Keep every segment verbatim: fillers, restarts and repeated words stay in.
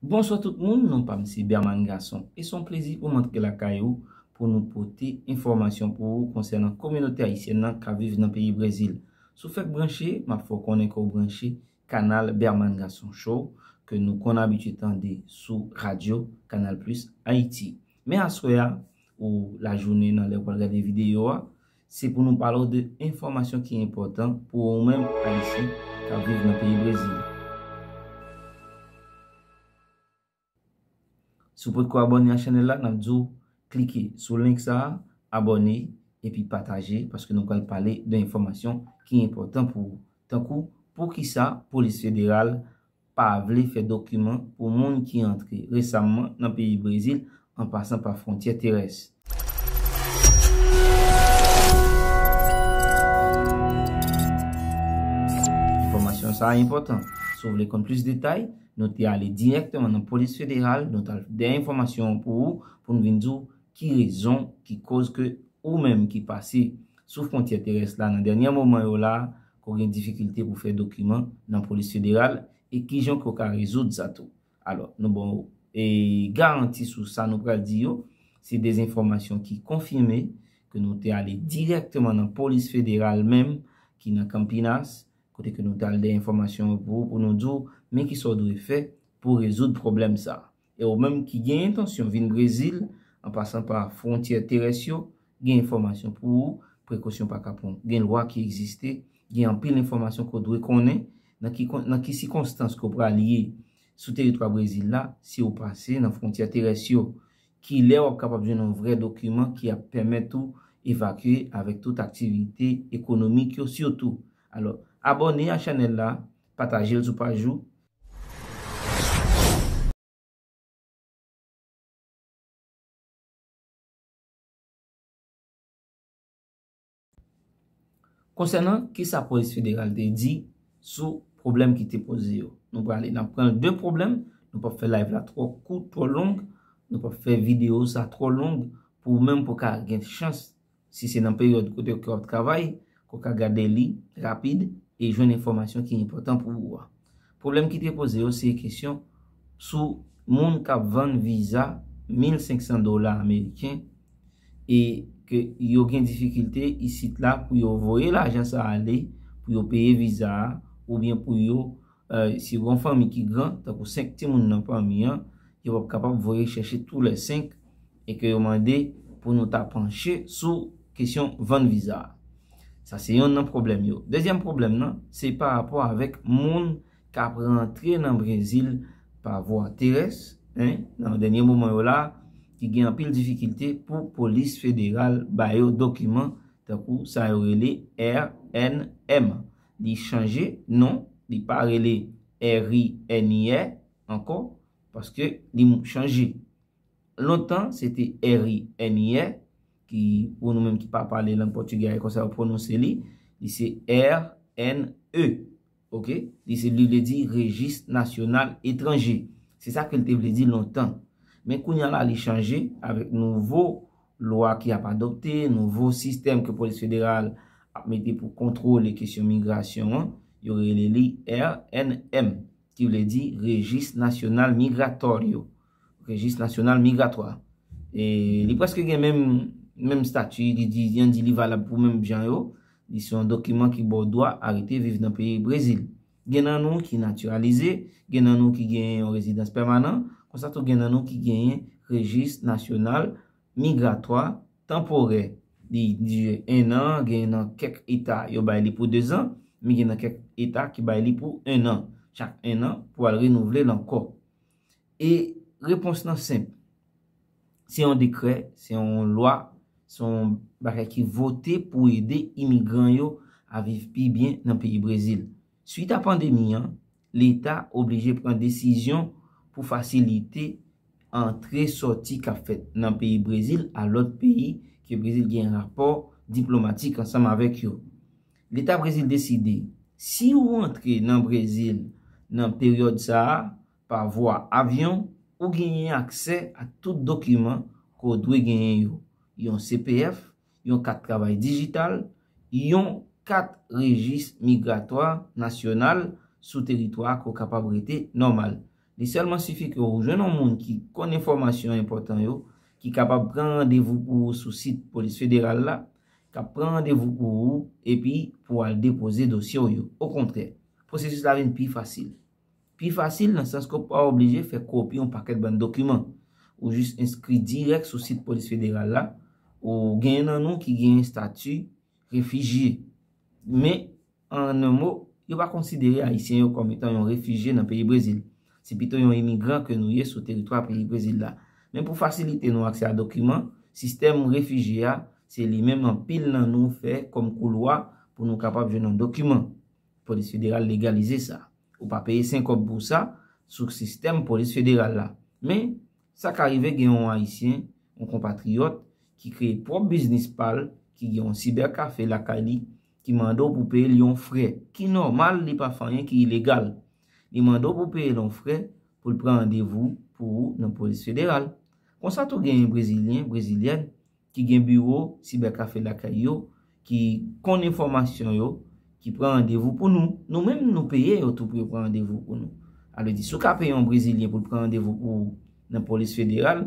Bonswa tout moun, non pa m se Berman Gason e se yon plezi pou m antre lakay ou pou nou pote enfòmasyon pou ou konsènan kominote ayisyèn nan k ap viv nan peyi Brezil. Si w fèk branche, m ap fè w konnen ke w branche kanal Berman Gason Show ke nou konn abitye tande sou radyo Kanal Plis Ayiti. Men aswè a, ou lajounen nan lè w pral gade videyo a, se pou nou pale w de enfòmasyon ki enpòtan pou ou menm Ayisyen k ap viv nan peyi Brezil. Si w potko abòne a chanèl la, n ap di w klike sou link sa a, abòne, epi pataje, paske nou pral pale de enfòmasyon ki enpòtan pou ou, tankou poukisa polis federal pa vle fè dokiman pou moun ki antre resamman nan peyi Brezil an pasan pa fwontyè terès. Enfòmasyon sa a enpòtan. Si w vle konn plis detay, nou te ale dirèkteman nan polis federal, nou t al dèyè enfòmasyon an pou ou, pou n vin di w ki rezon, ki koz ke ou menm ki pase sou fwontyè terès la nan dènye moman yo la, ke w gen difikilte pou fè dokiman nan polis federal, e kijan ke w ka rezoud sa tou. Alò, nou ba w, e, garanti sou sa nou pral di yo, se de enfòmasyon ki konfime ke nou te ale dirèkteman nan polis federal menm ki nan Campinas, kote ke nou t al dèyè enfòmasyon yo pou ou, pou nou di w men kisa w dwe fè pou rezoud pwoblèm sa a. E ou menm ki gen entansyon vin Brezil, an pasan pa fwontyè terès yo, gen enfòmasyon pou ou, prekosyon pa ka pran. Gen lwa ki egziste, gen anpil enfòmasyon ke w dwe konnen nan ki kon-, nan ki sikonstans ke w pral ye sou teritwa Brezil la, si w pase nan fwontyè terès yo. Kilè w ap kapab jwenn yon vrè dokiman ki ap pèmèt ou evakye avèk tout aktivite ekonomik yo sitou. Alò, abòne a chanèl la, pataje l sou paj ou. Konsènan kisa polis federal te di sou pwoblèm ki te poze yo. Nou prale, n ap pran de pwoblèm, nou p ap fè live la twò kout, twò long, nou p ap fè videyo sa twò long pou ou menm pou w ka gen chans, si se nan peryòd kote ke w ap travay, ke w ka gade li rapid e jwenn enfòmasyon ki enpòtan pou ou a. Pwoblèm ki te poze yo se kesyon sou moun k ap vann viza mil senk san dola ameriken e ke yo gen difikilte isit la pou yo voye lajan sa ale, pou yo peye viza a, oubyen pou yo, eh, si yo gen yon fanmi ki gran, tankou senk timoun nan fanmi an, yo p ap kapab voye chèche toulèsenk e ke yo mande pou nou ta panche sou kesyon vann viza a. Sa se yonn nan pwoblèm yo. Dezyèm pwoblèm nan, se pa rapò avèk moun k ap rantre nan Brezil pa vwa terès, en, nan dènye moman yo la, ki gen anpil difikilte pou polis federal ba yo dokiman, tankou sa yo rele R N M. Li chanje non, li pa rele R I N I E ankò, paske li chanje. Lontan, se te R I N I E, ki, pou nou menm ki pa pale lang pòtigè a, e konsa yo pwononse li, li se R N E. Oke? Li se, li vle di Rejis Nasyonal Etranje. Se sa ke l te vle di lontan. Men kounye a la, li chanje avèk nouvo lwa ki ap adopte, nouvo sistèm ke polis federal ap mete pou kontwole kesyon migrasyon an, yo rele li R N M, ki vle di Rejis Nasyonal Migratòryo. Rejis Nasyonal Migratwa. E li prèske gen menm, menm stati, li di, y an di li valab pou menm jan yo. Li se yon dokiman ki ba w dwa a rete viv nan peyi Brezil. Gen nan nou ki natiralize, gen nan nou ki gen yon rezidans pèmanan, konsa tou gen nan nou ki genyen rejis nasyonal migratwa tanporè. Li dire en an, gen nan kèk eta yo bay li pou dezan, men gen nan kèk eta ki bay li pou en an. Chak en an pou al renouvle l ankò. E repons lan senp. Se yon dekrè, se yon lwa, se yon bagay ki vote pou ede imigran yo a viv pi byen nan peyi Brezil. Swit a pandemi an, Leta oblije pran desizyon pou fasilite antre sòti k ap fèt nan peyi Brezil a lòt peyi ke Brezil gen rapò diplomatik ansanm avèk yo. Leta Brezil deside, si ou antre nan Brezil nan peryòd sa a, pa vwa avyon, ou genyen aksè a tout dokiman ke w dwe genyen yo. Yon C P F, yon kat travay dijital, yon kat rejis migratwa nasyonal sou teritwa a ke w kapab rete nòmal. Li sèlman sifi ke ou jwenn yon moun ki konn enfòmasyon enpòtan yo, ki kapab pran randevou pou ou sou sit polis federal la, k ap pran randevou pou ou, epi pou al depoze dosye w yo. Okontrè, pwosesis la vin pi fasil. Pi fasil nan sans ke w pa oblije fè kopi yon pakèt bann dokiman. Ou jis enskri dirèk sou sit polis federal la, ou genyen nan nou ki genyen estati refijye. Men, an en mo, yo pa konsidere Ayisyen yo kòm etan yon refijye nan peyi Brezil. Se pito yon imigran ke nou ye sou teritwa peyi Brezil la. Men pou fasilite nou aksè a dokiman, sistèm refijye a, se li menm anpil nan nou fè kòm koulwa pou nou kapab jwenn yon dokiman. Polis federal legalize sa. Ou pa peye senk kòb pou sa sou sistèm polis federal la. Men, sa ka rive gen yon Ayisyen, yon konpatriyòt, ki kreye pwòp biznis pa l, ki gen yon sibèkafe lakay li, ki mande w pou peye l yon frè, ki nòmal, li pa fè anyen ki ilegal. Li mande w pou peye l yon frè pou l pran randevou pou ou nan polis federal. Konsa tou genyen Brezilyen, Brezilyèn, ki gen biwo sibèkafe lakay yo, ki konn enfòmasyon yo, ki pran randevou pou nou. Nou menm, nou peye yo tou pou yo pran randevou pou nou. Sa vle di, si w ka peye yon Brezilyen pou l pran randevou pou ou nan polis federal,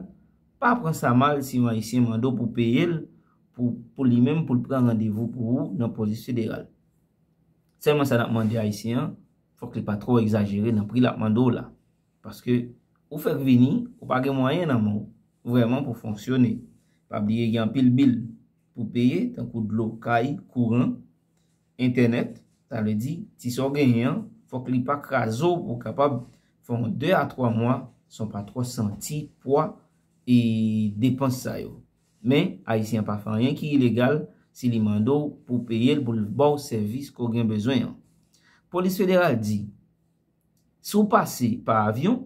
pa pran sa mal si yon Ayisyen mande w pou peye l, pou, pou li menm, pou l pran randevou pou ou nan polis federal. Sèlman sa n ap mande Ayisyen an, fòk li pa twò egzajere nan pri l ap mande w la. Paske ou fèk vini, ou pa gen mwayen nan men w vrèman pou fonksyone. Pa bliye gen anpil bil pou peye, tankou dlo, kay, kouran, entènèt, sa vle di, ti sa w genyen an, fòk li pa kraze w pou w kapab fè yon de a twa mwa san w pa twò santi pwa e depans sa yo. Men, Ayisyen an pa fè anyen ki ilegal si li mande w pou w peye l pou l ba w sèvis ke w gen bezwen an. Polis federal di, si w pase pa avyon,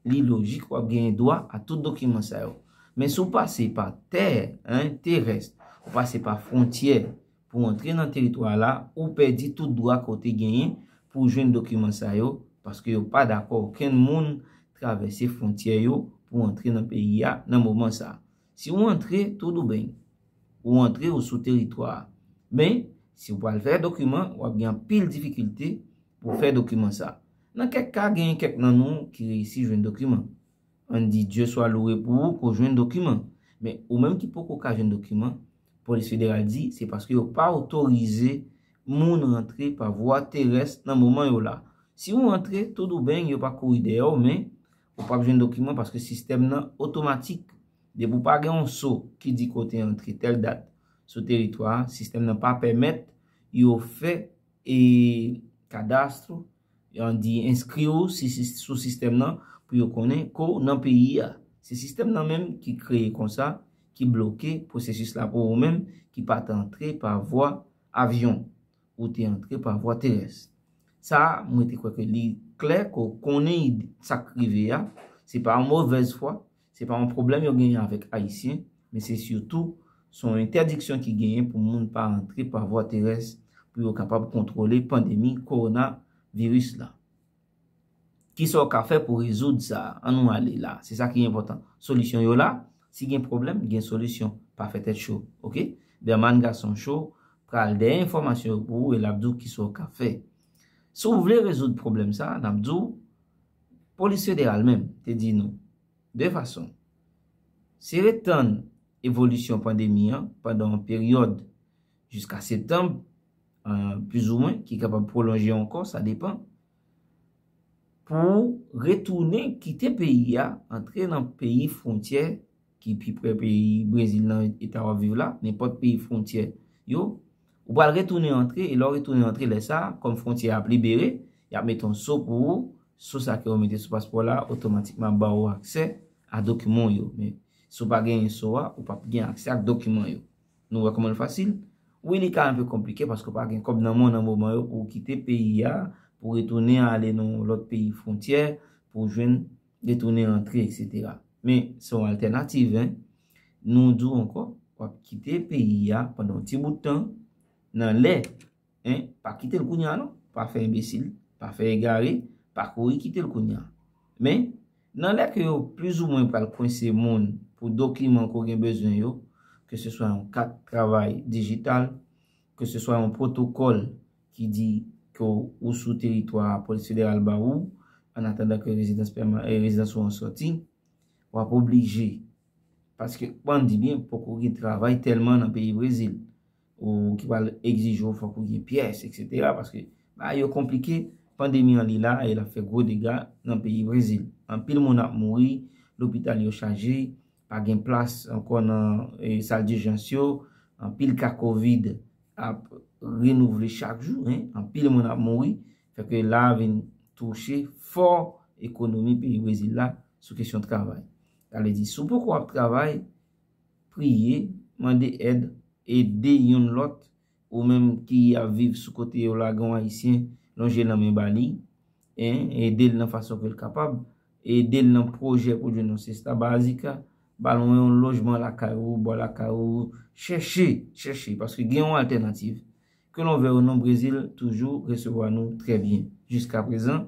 li lojik w ap genyen dwa a tout dokiman sa yo. Men si w pase pa tè, en, terès, ou pase pa fwontyè pou w antre nan teritwa la, ou pèdi tout dwa ke w te genyen pou w jwenn dokiman sa yo, paske yo pa dakò okenn moun travèse fwontyè yo pou w antre nan peyi a nan moman sa a. Si w antre, tout doubeng, ou antre, ou sou teritwa a. Men, si w pral fè dokiman, w ap gen anpil difikilte pou w fè dokiman sa. Nan kèk ka, genyen kèk nan nou ki reyisi jwenn dokiman. Ann di Dye swa louwe pou ou ke w jwenn dokiman. Men, ou menm ki poko ka jwenn dokiman, polis federal di se paske yo pa otorize moun rantre pa vwa terès nan moman yo la. Si w rantre, tout doubeng, yo pa kouri dèyè w, men ou p ap jwenn dokiman paske sistèm nan otomatik. Depi w pa gen yon so ki di ke w te antre tèl dat sou teritwa a, sistèm nan pa pèmèt yo fè, e, kadastr, ann di enskri w si, si, sou sistèm nan pou yo konnen ke w nan peyi a. Se sistèm nan menm ki kreye konsa, ki bloke pwosesis la pou ou menm ki pa t antre pa vwa avyon. Ou te antre pa vwa terès. Sa a, mwen te kwè ke li klè ke w konnen ide, sa k rive a, se pa yon movèz fwa, se pa yon pwoblèm yo genyen avèk Ayisyen, men se sitou, se yon entèdiksyon ki genyen pou moun pa antre pa vwa terès, pou yo kapab kontwole pandemi kowonaviris la. Kisa w ka fè pou rezoud sa a? Ann nou ale la. Se sa ki enpòtan. Solisyon yo la. Si gen pwoblèm, gen solisyon. Pa fè tèt cho, oke? Bèman Gason Cho pral dèyè enfòmasyon yo pou ou e l ap di w kisa w ka fè. Si w vle rezoud pwoblèm sa a, n ap di w, polis federal menm te di nou de fason. Se ret tann evolisyon pandemi an pandan yon peryòd jiska septanm, eh, plizoumwen, ki kapab pwolonje ankò, sa depann, pou w retounen kite peyi a, antre nan peyi fwontyè ki pi pre peyi Brezil nan eta w ap viv la, nenpòt peyi fwontyè yo, ou pral retounen antre, e lè w retounen antre lè sa a, kòm fwontyè a ap libere, y ap mete yon so pou ou, so sa ke yo mete sou paspò la, otomatikman ap ba ou aksè a dokiman w yo. Men, si w pa genyen so a, ou p ap gen aksè ak dokiman yo. Nou wè kòman l fasil? Wi, li ka enpe konplike paske w pa gen kòb nan men w nan moman yo pou w kite peyi a, pou w retounen ale nan yon lòt peyi fwontyè, pou w jwenn retounen antre, etsetera. Men, se yon altènativ, en. Nou di w ankò, w ap kite peyi a pandan yon ti bout tan, nan lè, en, pa kite l kounye a non, pa fè enbesil, pa fè egare, pa kouri kite l kounye a. Men, nan lè ke yo plizoumwen pral kwense moun pou dokiman ke w gen bezwen yo, ke se swa yon kat travay dijital, ke se swa yon pwotokòl ki di ke w, ou sou teritwa a, polis federal ba ou, an atandan ke rezidans pèma-, eh, rezidans ou an sòti, w ap oblije. Paske, ban n di byen, poko gen travay tèlman nan peyi Brezil. Ou ki pral egzije w fòk ou gen pyès, etsetera. Paske, bagay yo konplike, pandemi an li la, e l ap fè gwo dega nan peyi Brezil. Anpil moun ap mouri, lopital yo chaje, pa gen plas ankò nan, eh, sal dijans yo, anpil ka kovid ap renouvle chak jou, en, anpil moun ap mouri, fè ke la vin touche fò ekonomi peyi Brezil la sou kesyon travay. Sa vle di, si w poko ap travay, priye, mande èd, ede youn lòt, ou menm ki ap viv sou kote yo la, gen yon Ayisyen, lonje lanmen ba li, en, ede l nan fason ke l kapab, ede l nan pwojè pou l jwenn yon sesta bazika, ba l yon lojman lakay ou, bò lakay ou, chèche, chèche, paske gen yon altènativ. Ke l ouvè ou non, Brezil toujou resevwa nou trè byen. Jiska prezan,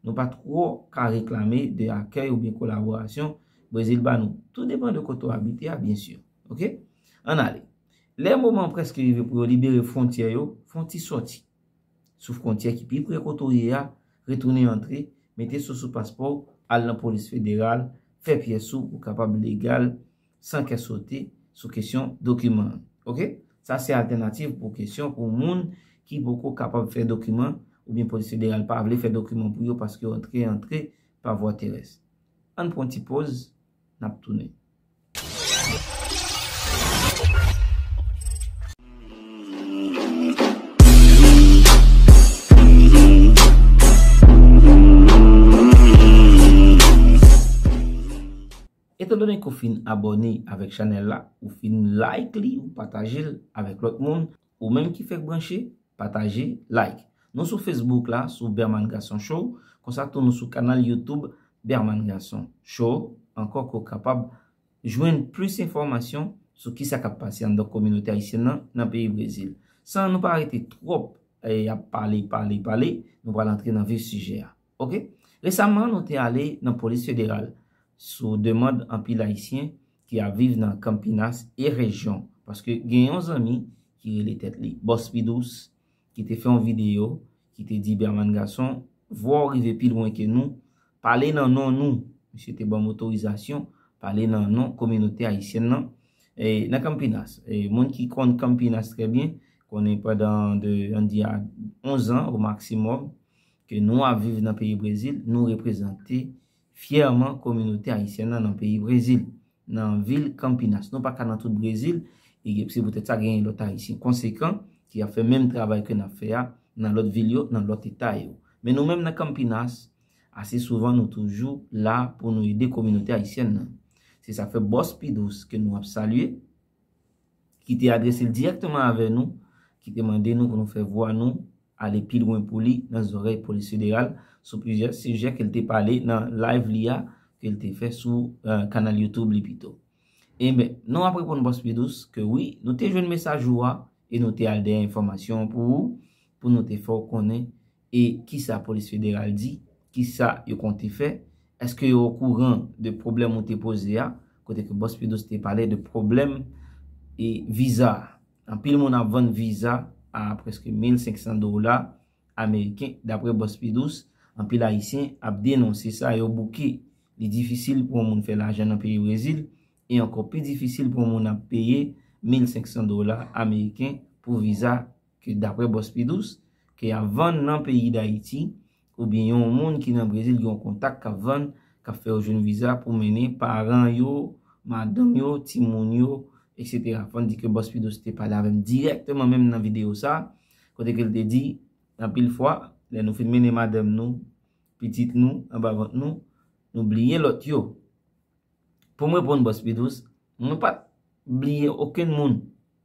nou pa twò ka reklame de akèy oubyen kolaborasyon Brezil ba nou. Tou depann de kote w abite a, byen si. Oke? Ann ale. Lè moman prèske rive pou yo libere fwontyè yo, fè yon ti sòti sou fwontyè ki pi pre kote w ye a, retounen antre, mete sa sou paspò w, al nan polis federal, fè pyès ou, ou kapab legal, san kè sote sou kesyon dokiman an. Oke? Sa se altènativ pou kesyon pou moun ki poko kapab fè dokiman, oubyen polis federal pa vle fè dokiman pou yo paske yo antre, antre pa vwa terès. Ann pran ti poz, n ap tounen. Etandone ke w fin abòne avèk chanèl la, ou fin like li, ou pataje l avèk lòt moun, ou menm ki fèk branche, pataje, like. Nou sou Facebook la, sou Berman Gason Show, konsa tou nou sou kanal YouTube Berman Gason Show, ankò ke w kapab jwenn plis enfòmasyon sou kisa k ap pase anndan kominote ayisyèn nan, nan peyi Brezil. San nou pa rete twòp, eh, ap pale, pale, pale, nou pral antre nan vif sijè a. Oke? Resaman, nou te ale nan polis federal sou demann anpil Ayisyen ki ap viv nan Campinas e rejyon, paske gen yon zanmi ki rele tèt li Bòs Pidous, ki te fè yon videyo, ki te di, Berman Gason, vwa w rive pi lwen ke nou, pale nan non nou. Misye te ban m otorizasyon pale nan non kominote ayisyèn nan, e, nan Campinas. E, moun ki konn Campinas trè byen, konnen pandan de, ann di a onz an o maksimòm, ke nou ap viv nan peyi Brezil, nou reprezante fyèman kominote ayisyèn nan, nan peyi Brezil, nan vil Campinas. Nou pa ka nan tout Brezil, e se poutèt sa genyen lòt Ayisyen konsekan ki ap fè menm travay ke n ap fè a nan lòt vil yo, nan lòt eta yo. Men nou menm nan Campinas, ase souvan nou toujou la pou nou ede kominote ayisyèn nan. Se sa k fè Bòs Pidous ke nou ap salye, ki te adrese l dirèkteman avè nou, ki te mande nou pou nou fè vwa nou ale pi lwen pou li nan zòrèy polis federal sou plizyè sijè ke l te pale nan live li a, ke l te fè sou, eh, kanal YouTube li pito. Enben, nou ap reponn Bòs Pidous ke wi, nou te jwenn mesaj ou a e nou te al dèyè enfòmasyon an pou ou, pou nou te fè w konnen e kisa polis federal di, kisa yo konte fè, èske yo okouran de pwoblèm ou te poze a, kote ke Bòs Pidous te pale de pwoblèm e viza a. Anpil moun ap vann viza a prèske mil senk san dola ameriken, dapre Bòs Pidous, anpil Ayisyen ap denonse sa, yo bouke. Li difisil pou yon moun fè lajan nan peyi Brezil, e ankò pi difisil pou yon moun ap peye mil senk san dola ameriken pou viza ke dapre Bòs Pidous, ke y ap vann nan peyi Dayiti, oubyen yon moun ki nan Brezil gen yon kontak k ap vann, k ap fè yo jwenn viza pou mennen paran yo, madanm yo, timoun yo, etsetera. Fò n di ke Bòs Pidous te pale avè m dirèkteman menm nan videyo sa, kote ke l te di, anpil fwa, lè nou fin mennen madanm nou, pitit nou, anba vant nou, nou bliye lòt yo. Pou m reponn Bòs Pidous, mwen pa t bliye okenn moun,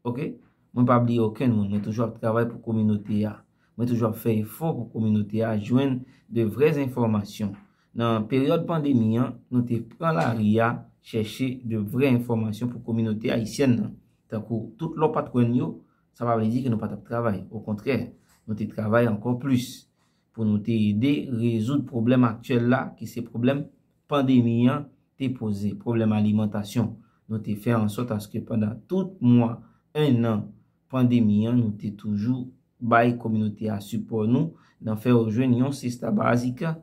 oke? Mwen pa bliye okenn moun, mwen toujou ap travay pou kominote a. Mwen toujou ap fè efò pou kominote a jwenn de vrè enfòmasyon. Nan peryòd pandemi an, nou te pran lari a, chèche de vrè enfòmasyon pou kominote ayisyèn nan. Tankou tout lè w pa t wè n yo, sa pa vle di ke nou pa t ap travay. Okontrè, nou te travay ankò plis pou nou te ede rezoud pwoblèm aktyèl la, ki se pwoblèm pandemi an te poze, pwoblèm alimantasyon. Nou te fè ansòt aske pandan tout mwa, en an pandemi an, nou te toujou bay kominote a sipò nou nan fè yo jwenn yon sesta bazika,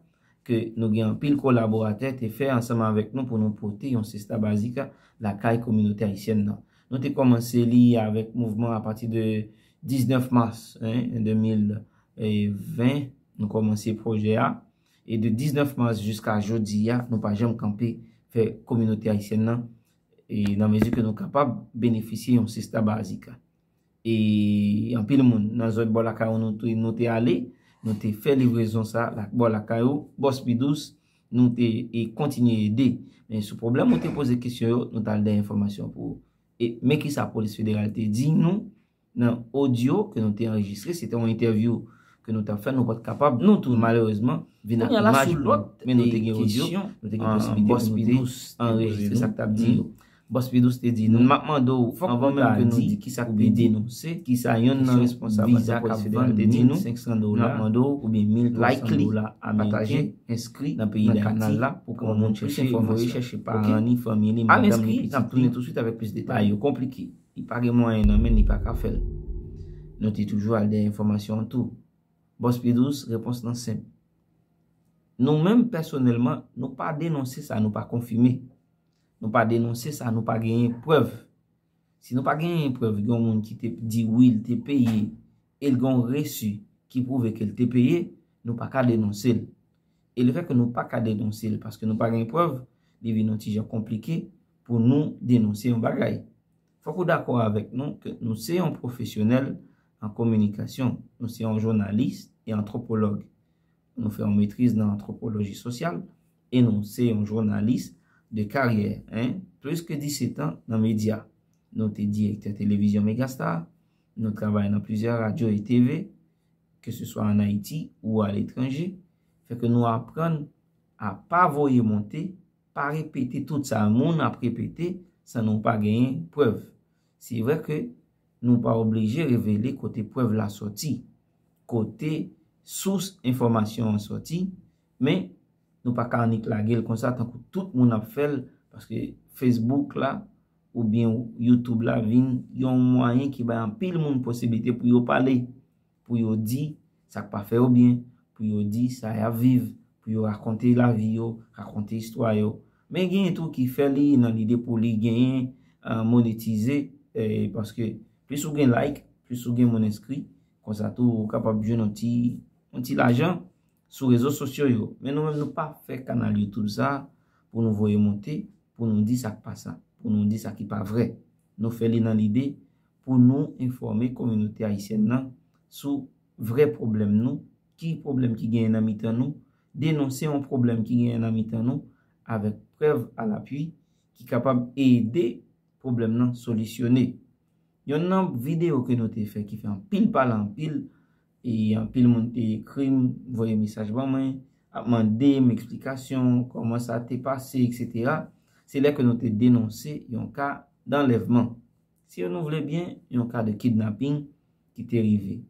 ke nou gen anpil kolaboratè te fè ansanm avèk nou pou nou pote yon Sesta Bazika lakay kominote ayisyèn nan. Nou te kòmanse li avèk mouvman apati de diznèf mas, en, de mil ven, nou kòmanse pwojè a. E de diznèf mas jiska jodi a, nou pa janm kanpe fè kominote ayisyèn nan, e nan mezi ke nou kapab benefisye yon Sesta Bazika. E anpil moun nan zòn bò lakay ou nou te, nou te ale, nou te fè livrezon sa la, bò lakay ou, Bòs Pi Dous, nou te e kontinye ede. Men sou pwoblèm ou te poze kesyon yo, nou t al dèyè enfòmasyon pou ou. E men kisa polis federal te di nou nan odyo ke nou te anrejistre, se te yon entèvyou ke nou t ap fè, nou pa t kapab, nou tou, malerezman, vin ak imaj pou nou. Men nou te gen odyo, nou te gen posiblite pou nou te anrejistre sa k t ap di yo. Bòs Pi Dous te di nou, m ap mande w, anvan menm ke nou di kisa k te denonse, kisa yonn nan responsab viza k ap vann mil senk san dola, m ap mande w oubyen mil twa san dola ameriken, enskri nan peyi Dayiti pou ke w moun chèche, voye chèche paran ni, fanmi li, madanm li, pitit li, ba yo konplike. Li pa gen mwayen nan men, li pa ka fè l. Nou te toujou al dèyè enfòmasyon an tou. Bòs Pi Dous, repons lan senp. Nou menm, pèsonèlman, nou pa denonse sa nou pa konfime. Nou pa denonse sa nou pa genyen prèv. Si nou pa genyen prèv gen yon moun ki te di wi, l te peye, e l gen yon resi ki pwouve ke l te peye, nou pa ka denonse l. E lefètke nou pa ka denonse l paske nou pa gen prèv, li vin yon ti jan konplike pou nou denonse yon bagay. Fòk ou dakò avèk nou ke nou se yon pwofesyonèl an kominikasyon, nou se yon jounalis e antwopològ. Nou fè yon metriz nan antwopoloji sosyal e nou se yon jounalis de karyè, en, plis ke disèt an nan medya. Nou te direktè televizyon Megastar, nou travay nan plizyè radyo e T V, ke se swa ann Ayiti ou aletranje, fè ke nou aprann a pa voye monte, pa repete tout sa moun ap repete san nou pa genyen prèv. Se vre ke nou pa oblije revele kote prèv la sòti, kote sous enfòmasyon an sòti, men nou pa ka annik lage l konsa tankou tout moun ap fè l, paske Facebook la oubyen YouTube la vin yon mwayen ki bay anpil moun posiblite pou yo pale, pou yo di sa k pa fè yo byen, pou yo di sa y ap viv, pou yo rakonte lavi yo, rakonte istwa yo. Men genyen tou ki fè li nan lide pou li genyen, eh, monetize, eh, paske plis ou gen like, plis ou gen moun enskri, konsa tou ou kapab jwenn yon ti, yon ti lajan sou rezo sosyo yo. Men nou menm nou pa fè kanal YouTube sa pou nou voye monte, pou nou di sa k pa sa, pou nou di sa ki pa vre. Nou fè li nan lide pou nou enfòme kominote ayisyèn nan sou vrè pwoblèm nou, ki pwoblèm ki genyen nan mitan nou, denonse yon pwoblèm ki genyen nan mitan nou avèk prèv alapui ki kapab ede pwoblèm nan solisyone. Yonn nan videyo ke nou te fè ki fè anpil pale anpil, e anpil moun te ekri m, voye mesaj ban mwen, ap mande m eksplikasyon, kòman sa te pase, etsetera. Se lè ke nou te denonse yon ka danlèvman. Si nou vle byen, yon ka de kidnaping ki te rive.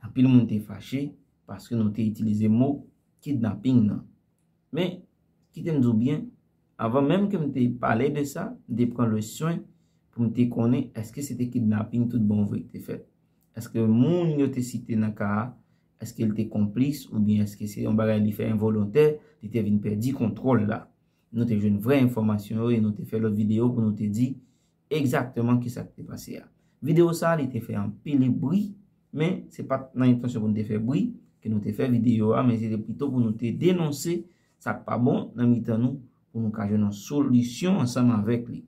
Anpil moun te fache paske nou te itilize mo kidnaping nan. Men, kite m di w byen, anvan menm ke m te pale de sa, m te pran le swen pou m te konnen èske se te kidnaping tout bon vre ki te fèt. Èske moun yo te site nan ka a, èske l te konplis oubyen èske se yon bagay li fè envolontè, li te vin pèdi kontwòl la. Nou te jwenn vrè enfòmasyon yo e nou te fè lòt videyo pou nou te di egzakteman kisa k te pase a. Videyo sa a, li te fè anpil bri, men se pa t nan entansyon pou nou te fè bri ke nou te fè videyo a, men se te pito pou nou te denonse sa k pa bon nan mitan nou, pou nou ka jwenn yon solisyon ansanm avèk li.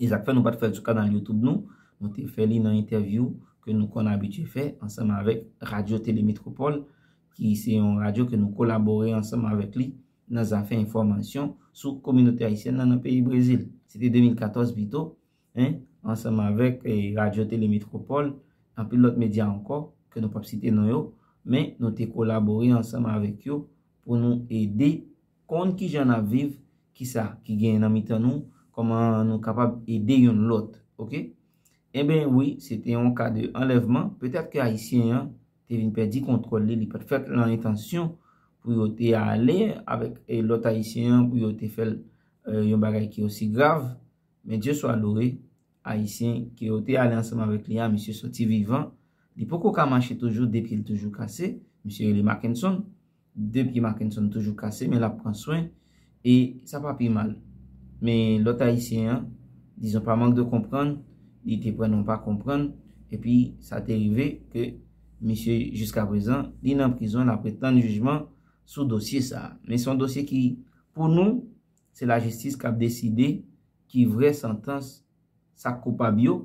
E sa k fè nou pa t fè l sou kanal YouTube nou, nou te fè li nan entèvyou ke nou konn abitye fè ansanm avèk Radyo Tele Metropole, ki se yon radyo ke nou kolabore ansanm avèk li nan zafè enfòmasyon sou kominote ayisyèn nan, nan peyi Brezil. Se te de mil katòz pito, en, ansanm avèk, eh, Radyo Tele Metropole, anpil lòt medya ankò ke nou p ap site non yo, men nou te kolabore ansanm avèk yo pou nou ede konn kijan n ap viv, kisa ki genyen nan mitan nou, kòman nou kapab ede youn lòt, oke? Enben, wi, se te yon ka de anlèvman. Petèt ke Ayisyen an te vin pèdi kontwòl li, li pa t fèt lan entansyon pou yo te ale avèk, eh, lòt Ayisyen an, pou yo te fè l, eh, yon bagay ki osi grav. Men Dye swa lowe, Ayisyen ke yo te ale ansanm avèk li a, misye sòti vivan. Li poko ka mache toujou, de pye l toujou kase. Misye rele Mackenson. de pye Mackenson toujou kase, men l ap pran swen, e sa pa pi mal. Men lòt ayisyen an, dizon pa mank de konprann, li te pran non pa konprann, epi sa te rive ke misye jiska prezan, li nan prizon, l ap ret tann jijman sou dosye sa a. Men se yon dosye ki, pou nou, se lajistis k ap deside ki vrè santans sa k koupab yo,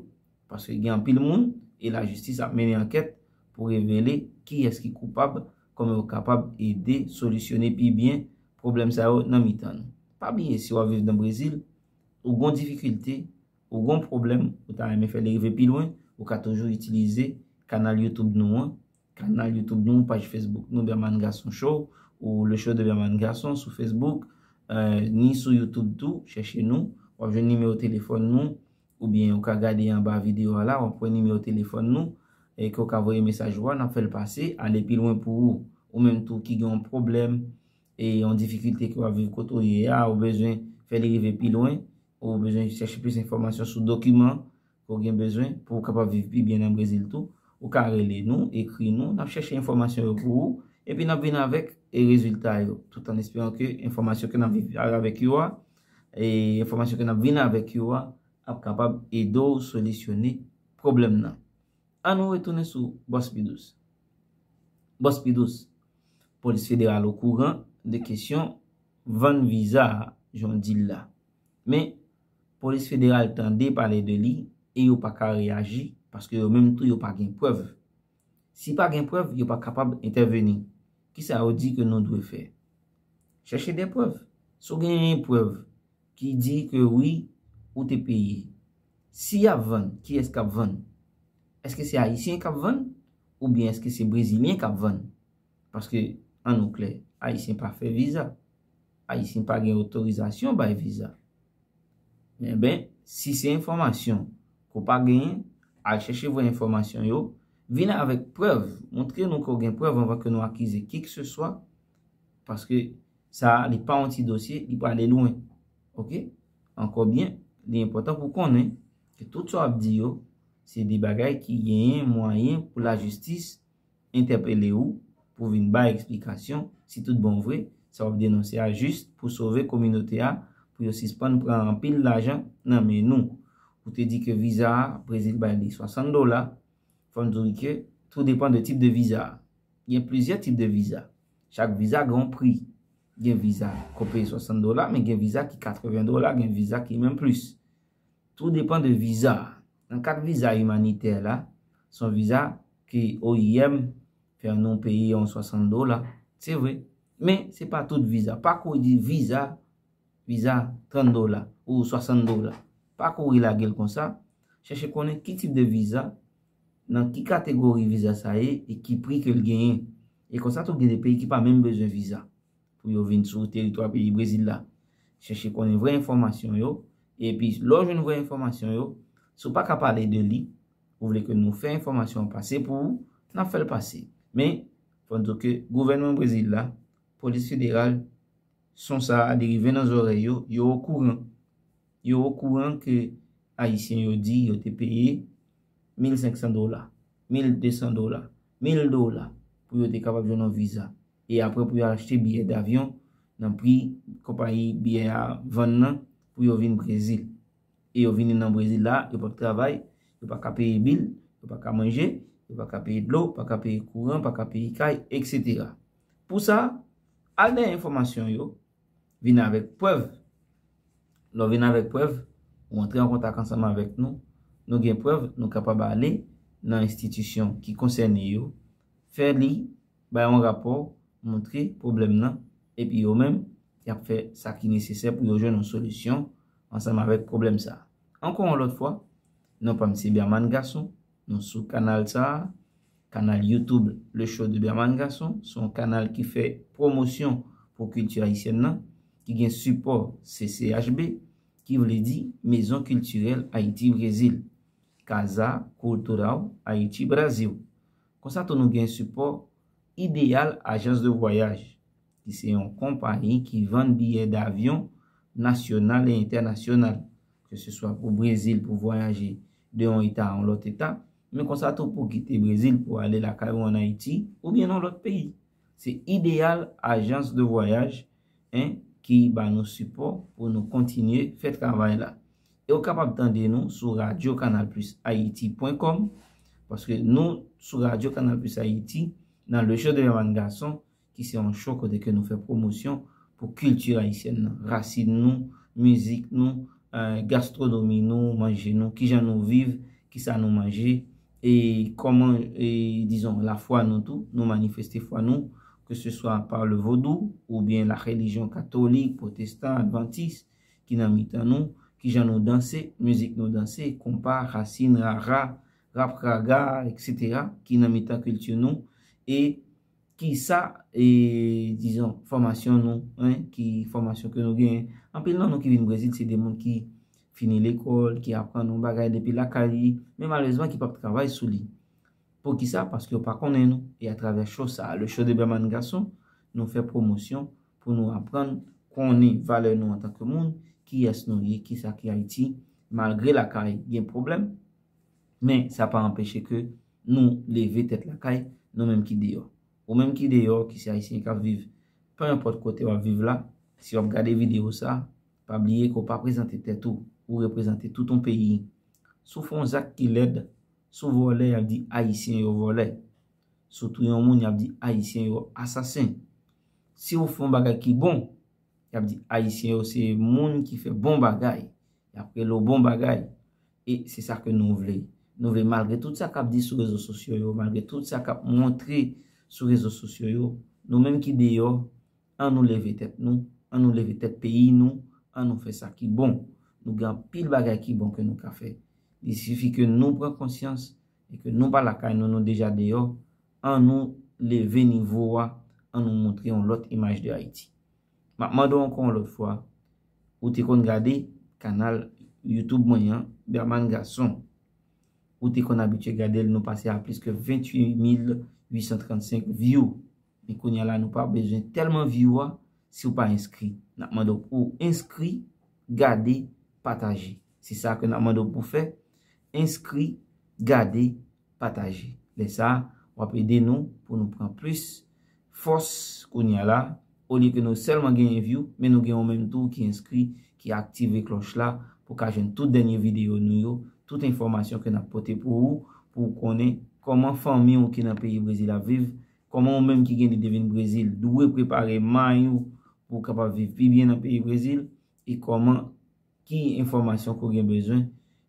paske gen anpil moun, e lajistis ap mennen ankèt pou revele kiyès ki koupab, kòman yo kapab ede solisyone pi byen pwoblèm sa yo nan mitan nou. Pa bliye, si w ap viv nan Brezil, ou gon difikilte, ou gon pwoblèm, ou ta renmen fè li rive pi lwen, ou ka toujou itilize kanal YouTube nou an, kanal YouTube nou, paj Facebook nou, Berman Gason Show, ou Le Show de Berman Gason sou Facebook, euh, ni sou YouTube tou, chèche nou, w ap jwenn nimewo telefòn nou, oubyen ou ka gade anba videyo a la, w ap wè nimewo telefòn nou, e ke w ka voye mesaj ou a, n ap fè l pase, ale pi lwen pou ou. Ou menm tou ki gen yon pwoblèm, e yon difikilte ke w ap viv kote w ye a, ou bezwen fè li rive pi lwen, ou bezwen chèche plis enfòmasyon sou dokiman ke w gen bezwen pou w kapab viv pi byen nan Brezil tou, ou ka rele nou, ekri nou, n ap chèche enfòmasyon yo pou ou, epi n ap vin avèk e rezilta yo, tout an esperan ke enfòmasyon ke n ap viv avèk yo a, e enfòmasyon ke n ap vin avèk yo a, ap kapab ede w solisyone pwoblèm nan. An nou retounen sou Bòs Pi Dous. Bòs Pi Dous, polis federal okouran de kesyon vann viza a, jan w di l la. Men, polis federal tande pale de li e yo pa ka reyaji, paske yo menm tou yo pa gen prèv. Si pa gen prèv, yo pa kapab entèveni. Kisa yo di ke nou dwe fè? Chèche de prèv. Si w gen yon prèv ki di ke wi, ou te peye. Si y ap vann, kiyès k ap vann? Èske se Ayisyen k ap vann? Oubyen èske se Brezilyen k ap vann? Paske, an nou klè, Ayisyen pa fè viza. Ayisyen pa gen otorizasyon bay viza. Enben, si se enfòmasyon ke w pa genyen, al chèche vrè enfòmasyon yo, vin avèk prèv, montre nou ke w gen prèv anvan ke nou akize kikseswa, paske sa a, li pa yon ti dosye, li prale lwen. Oke? Ankò byen, li enpòtan pou konnen ke tout sa w ap di yo, se de bagay ki genyen mwayen pou lajistis entèpele w pou vin bay eksplikasyon si tout bon vre sa w ap denonse a jis pou sove kominote a, pou yo sispann pran anpil lajan nan men nou. Ou te di ke viza a, Brezil bay li swasant dola. Fò n di w ke tou depann de tip de viza a. Gen plizyè tip de viza. Chak viza gen yon pri. Gen viza ke w peye swasant dola, men gen viza ki katreven dola, gen viza ki menm plis. Tou depann de viza a. Nan kad viza imanitè la, se yon viza ke O I M fè nou peye yon swasant dola. Se vre. Men, se pa tout viza. Pa kouri di viza, viza trant dola ou swasant dola. Pa kouri lage l konsa. Chèche konnen ki tip de viza, nan ki kategori viza sa ye e ki pri ke l genyen. E konsa tou gen de peyi ki pa menm bezwen viza pou yo vin sou teritwa peyi Brezil la. Chèche konnen vrè enfòmasyon yo, epi lè w jwenn vrè enfòmasyon yo, si w pa ka pale de li, ou vle ke nou fè enfòmasyon an pase pou ou, n ap fè l pase. Men, fò n di w ke gouvènman Brezil la, polis federal, son sa a, li rive nan zòrèy yo, yo okouran. Yo okouran ke Ayisyen yo di yo te peye mil senksan dola, mil de san dola, mil dola pou yo te kapab jwenn yon viza. E apre pou yo achte biyè davyon nan pri konpayi biyè a vann nan pou yo vin Brezil. E yo vini nan Brezil la, yo p ap travay, yo pa ka peye bil, yo pa ka manje, yo pa ka peye dlo, pa ka peye kouran, pa ka peye kay, etsetera. Pou sa, al dèyè enfòmasyon yo, vin avèk prèv. Lè w vin avèk prèv, ou antre an kontak ansanm avèk nou. Nou gen prèv, nou kapab ale nan enstitisyon ki konsène yo, fè li, bay yon rapò, montre pwoblèm nan, epi yo menm, y ap fè sa ki nesesè pou yo jwenn yon solisyon ansanm avèk pwoblèm sa a. Ankò yon lòt fwa, non pa m se Berman Gason, nou sou kanal sa a, kanal YouTube Le Show de Berman Gason, se yon kanal ki fè pwomosyon pou kilti ayisyèn nan, ki gen sipò C C H B, ki vle di Maison Culturelle Haïti Brésil, Casa Cultural Haiti Brasil. Konsa tou nou gen sipò Ideal Agence de Voyage, ki se yon konpayi ki vann biyè davyon nasyonal e entènasyonal, keseswa pou Brezil, pou vwayaje de yon eta a yon lòt eta, men konsa tou pou kite Brezil pou ale lakay ou ann Ayiti oubyen nan lòt peyi. Se Ideal Agence de Voyage, en, ki ba nou sipò pou nou kontinye fè travay la. E w kapab tande nou sou radyo kanal plis ayiti pwen kòm, paske nou sou radyo kanal plis ayiti, nan Le Show de Herman Garçon, ki se yon show kote ke nou fè pwomosyon pou kilti ayisyèn nan, rasin nou, mizik nou, eh, gastwonomi nou, manje nou, kijan nou viv, kisa nou manje, e kòman, e, dizon, lafwa nou tou, nou manifeste fwa nou, ke se swa pa le vodou, oubyen la relijyon katolik, pwotestan, advantis, ki nan mitan nou, kijan nou danse, mizik nou danse, konpa, rasin, rara, rap raga, etsetera, ki nan mitan kilti nou, e kisa, e, dizon, fòmasyon nou, en, ki fòmasyon ke nou genyen. Anpil nan nou ki vin Brezil, se de moun ki fini lekòl, ki aprann yon bagay depi lakay li, men malerezman ki p ap travay sou li. Poukisa? Paske yo pa konnen nou. E atravè show sa a, Le Show de Herman Garçon, nou fè pwomosyon pou nou aprann konnen valè nou antanke moun, kiyès nou ye, kisa ki Ayiti, malgre lakay gen pwoblèm, men sa pa anpeche ke nou leve tèt lakay, nou menm ki deyò. Ou menm ki deyò, ki se ayisyen k ap viv, pe enpòt kote w ap viv la, si w ap gade videyo sa, pa bliye ke w pa prezante tèt ou, ou reprezante tout yon peyi. Si w fè yon zak ki lèd, si w vòlè, y ap di ayisyen yo vòlè. Si w touye yon moun, y ap di ayisyen yo asasen. Si w fè yon bagay ki bon, y ap di ayisyen yo se moun ki fè bon bagay. Y ap rele w bon bagay. E se sa ke nou vle. Nou vle, malgre tout sa k ap di sou rezo sosyo yo, malgre tout sa k ap montre sou rezo sosyo yo, nou menm ki deyò, an nou leve tèt nou, an nou leve tèt peyi nou, an nou fè sa ki bon. Nou gen anpil bagay ki bon ke nou ka fè. Li sifi ke nou pran konsyans e ke nou pa lakay nou, nou deja deyò, an nou leve nivo a, an nou montre yon lòt imaj de Ayiti. M ap mande w ankò yon lòt fwa, ou te konn gade kanal YouTube mwen an, Berman Gason. Ou te konn abitye gade l, nou pase a plis ke venntuit mil uitsan trannsenk view. Men kounye a la, nou pa bezwen tèlman view a si w pa enskri. N ap mande w pou w enskri, gade, pataje. Se sa ke n ap mande w pou w fè. Enskri, gade, pataje. Lè sa a, w ap ede nou pou nou pran plis fòs kounye a la. Olye ke nou sèlman genyen view, men nou gen ou menm tou ki enskri, ki aktive klòch la pou w ka jwenn tout dènye videyo nou yo, tout enfòmasyon ke n ap pote pou ou, pou w konnen kòman fanmi w ki nan peyi Brezil ap viv, kòman ou menm ki gen lide vin Brezil dwe prepare may ou pou w kapab viv pi byen nan peyi Brezil, e kòman, ki enfòmasyon ke w gen bezwen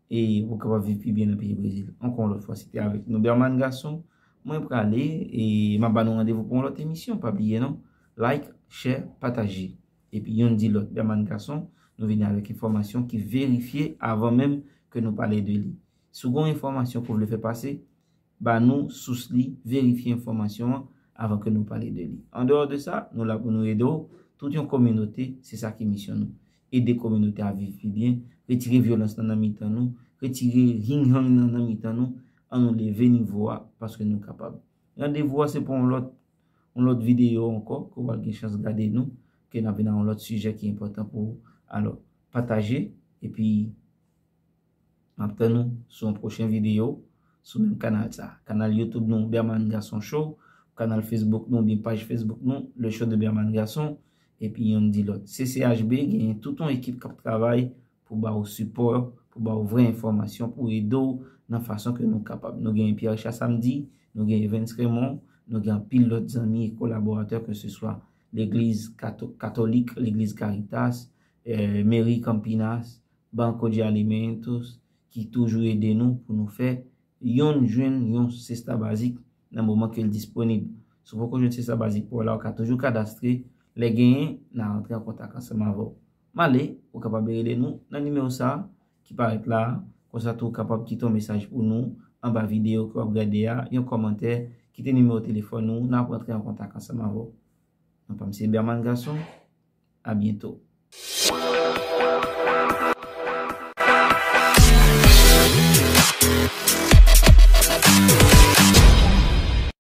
e pou w kapab viv pi byen nan peyi Brezil. Ankò yon lòt fwa, se te avèk nou, Berman Gason. Mwen prale e m ap ba nou randevou pou yon lòt emisyon. Pa bliye non, like, share, pataje. Epi yonn di lòt, Berman Gason, nou vini avèk enfòmasyon ki verifye avan menm ke nou pale de li. Si w gen yon enfòmasyon ke w vle fè pase, ba nou sous li, verifye enfòmasyon an avan ke nou pale de li. Andeyò de sa, nou la pou nou ede w. Tout yon kominote, se sa ki misyon nou. Ede kominote a viv pi byen, retire vyolans lan nan mitan nou, retire hing-hang nan nan mitan nou, an nou leve nivo a, paske nou kapab. Randevou a se pou yon lòt, yon lòt videyo ankò, ke w pral gen chans gade nou, ke n ap vin ak yon lòt sijè ki enpòtan pou ou. Alò, pataje, epi m ap tann ou sou yon pwochen videyo sou menm kanal sa. Kanal YouTube nou, Berman Gason Show. Kanal Facebook nou, oubyen paj Facebook nou, Le Show de Berman Gason. Epi yonn di lòt. C C H B genyen tout yon ekip k ap travay pou ba w sipò, pou ba w vrè enfòmasyon, pou ede w nan fason ke nou kapab. Nou genyen Pierre Richard Samedi, nou genyen Evens Raymond, nou gen anpil lòt zanmi e kolaboratè, ke se swa legliz kato-, katolik, legliz Caritas, eh, meri Campinas, Banco de Alimentos, ki toujou ede nou pou nou fè yonn jwenn yon sesta bazik nan moman ke l disponib. Si w poko jwenn sesta bazik pa w la, ou ka toujou kadastre. Lè genyen, n a rantre an kontak ansanm avè w. M ale, ou kapab rele nou nan nimewo sa a ki parèt la a. Konsa tou, ou kapab kite yon mesaj pou nou anba videyo ke w ap gade a, yon kòmantè, kite nimewo telefòn ou, n ap rantre an kontak ansanm avè w. Non pa m se Berman Gason. À bientôt.